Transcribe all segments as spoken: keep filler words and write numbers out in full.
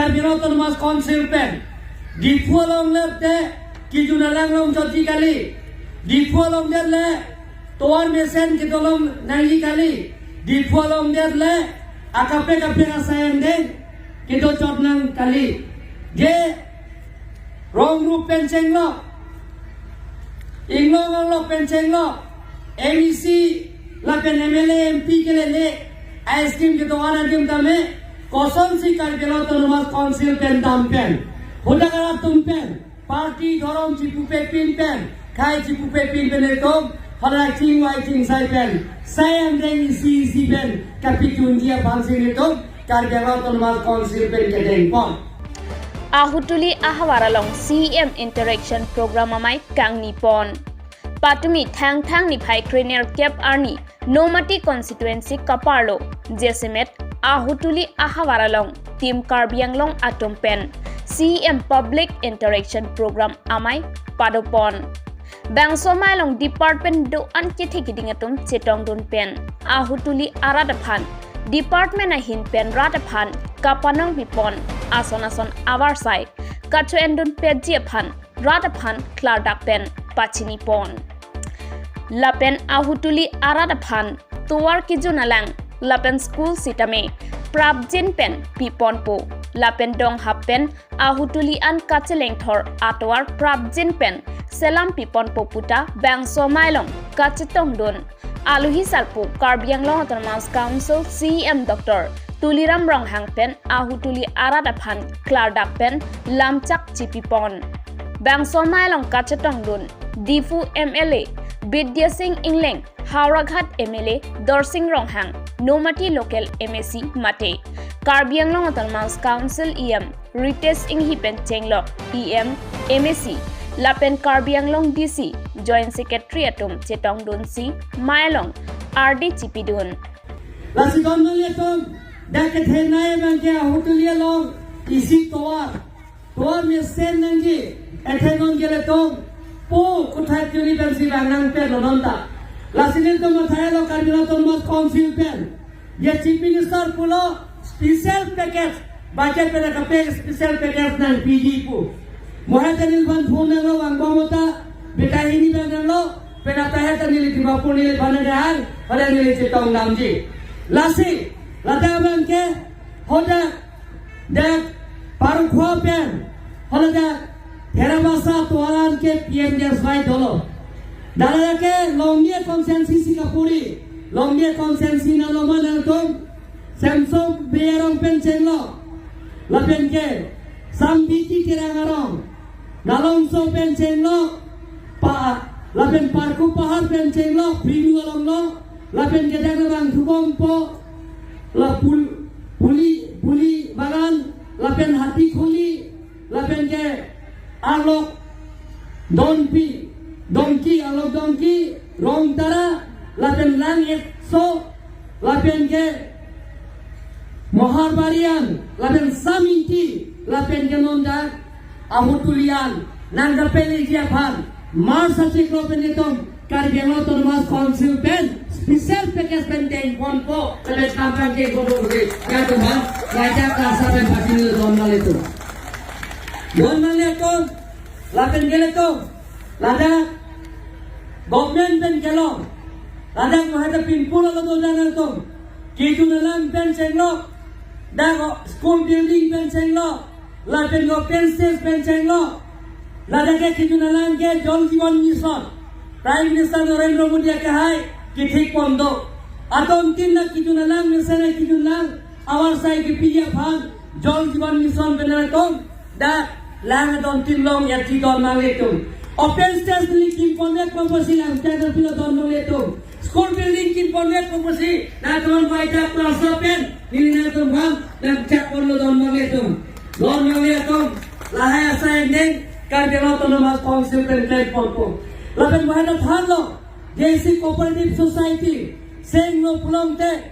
Karbi Anglong Autonomous Council pen Diphu along le te kejun alang longchotji kali. Diphu along det le tovar mesen kedolong nangji kali. Diphu along det le akaprek kaprek asai angdeng kedochot nang kali. Je rong rup pen chenglo, inglong arlo pen chenglo, M E C lapen M L A, M P kelele, a scheme kedo-an adim tame, kosonsi Karbi Anglong Autonomous Council pen dam pen, hadak arat atum pen, party dhorom chipupepin pen, khei chipupepin pen etum, hala chingvai chingsai pen, sai angdeng isi isi pen kapejunji aphansi nelitum Karbi Anglong Autonomous Council pen kedengpon. Ahutuli ahavar along C M Interaction Program amei kangnipon. Patumi Thangthang niphai krenerkep arni Nomati constituency kaparlo, jasemet Ahutuli ahavar along Team Karbi Anglong atum pen C M Public Interaction Program amei padopon. Bangso amei along department do-an kethe keding atum chetongdun pen Ahutuli arat aphan department ahin pen rat aphan kapanong pipon ason ason avarsai kacho-endun petji aphan rat aphan klardak pen pachinipon. Lapen Ahutuli arat aphan tovar kejun alang lapen school sitame prapjin pen piponpo, lapen donghap pen Ahutuli an kachelengthor atovar prapjin pen selam piponpo puta bangso amei along kachetongdun alohi sarpo Karbi Anglong Autonomous Council C M Doctor Tuliram Ronghang pen Ahutuli arat aphan klardak pen lamchak chipipon. Bangso amei along kachetongdun Diphu M L A Bidya Sing Engleng, Howraghat M L A Dorsing Ronghang, Nomati local M A C mate Karbi Anglong Autonomous Council E M Ritesh Enghi pen chenglok E M, M A C lapen Karbi Anglong D C, Joint Secretary atum chetongdunsi amei along ardi chipidun. Lasi don nangli atum, dak kethenei abang ke Ahutuli along isi tovar, tovar mesen nangji, ethe non ke ilitum po kuthat juni pensi vang nangpetlo non ta. Lasi nelitum mathalo Karbi Anglong Autonomous Council pen, je Chief Minister pulo special package, budget pen akaprek special package nangpiji pu. Mo hai ta neliphan phone nanglo vangbom ta, beta hini abang nanglo, penap ta hai ta neli Dimapur neliphan nang dahar, pada neli chetongdamji. Lasi, ladak abang ke, hadak, dak Parkhua pen, hadak Therabasa tovar an ke P M G S Y dolo. Dak lake Longnia constituency si kapuri, Longnia constituency nanglo ma nangtum, Semso Bey arong pen chenglo, lapen ke Sambiji Terang arong, Nalongso pen chenglo, pa, lapen Parku Pahar pen chenglo, Prinu alonglo, lapen ke dak abang thubompo, la Pul-, Puli, Puli Bagan, lapen Hatikholi, lapen ke Alok, Donpi, Dongki, Alok Dongki, Rongtara, lapen Lang Etso, lapen ke Moharbari an, lapen Saminti, lapen ke non dak Ahutuli an, nangkapeleji aphan, March achiklo pen itum, Karbi Anglong Autonomous Council pen, special package pen dengponpo, pen kampang ke bobo ke, ya teman, raja kasa pen pachinilo don nanglitum. Don nanglitum, lapen ke ilitum, ladak government pen kelong, ladak mo hai ta pinpur alo do nanglitum, kejun alang pen chenglo, dak school building pen chenglo, lapen open stage pen chenglo, ladak ke kejun alang ke Jal Jeevan Mission, Prime Minister Narendra Modi akehai kethikpon do. Adon tin na kejun alang mesen kejun alang, avarsai kepiji aphan, Jal Jeevan Mission pen atum, dak lang adon tin long ya ti don nanglitum. Open stage neli kinponvekpo pusi lang dak pilo don nanglitum. School building kinponvekpo pusi, nangtum bai dak plaza pen, neli nangtum aphan, nangchakponlo don nanglitum. Don nanglitum, lahai asai angdeng, Karbi Anglong Autonomous Council pen klem ponpo. Lapen bahana thanlo, J C Cooperative Society, senglo pulote,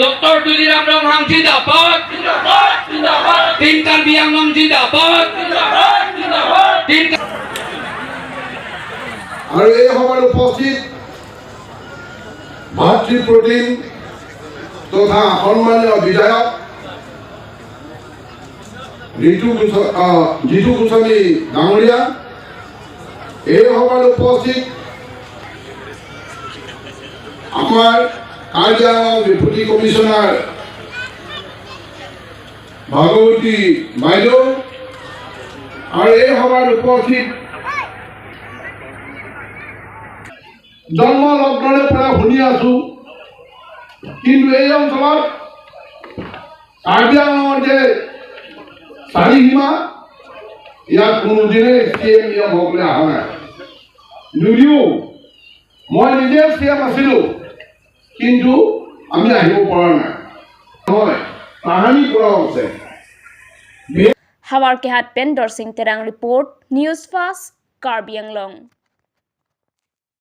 doctor Tuliram Ronghang জিন্দাবাদ। জিন্দাবাদ, জিন্দাবাদ। টিম কাৰ্বি আংলং জিন্দাবাদ। জিন্দাবাদ, জিন্দাবাদ। টিম আৰু এই সভাত উপস্থিত ভাতৃপ্ৰতিম তথা সন্মানীয় বিধায়ক ঋতু গোস্বা-, আহ, জিতু গোস্বামী ডাঙৰীয়া, এই সভাত উপস্থিত আমাৰ কাৰ্বি আংলং ডেপুটি কমিছনাৰ ভাগৱতী বাইদেউ আৰু এই সভাত উপস্থিত জন্ম লগ্নৰে পৰা শুনি আছো, কিন্তু এই অঞ্চলত কাৰ্বি আংলঙৰ যে চাৰি সীমা, ইয়াত কোনোদিনে চি এম ইয়াত হকলে অহা নাই। যদিও মই নিজে চি এম আছিলো, কিন্তু আমি আহিব পৰা নাই। নহয়, তাহানি পৰাও আছে। Havarkehat pen Dorsing Terang report, News Fast, Karbi Anglong.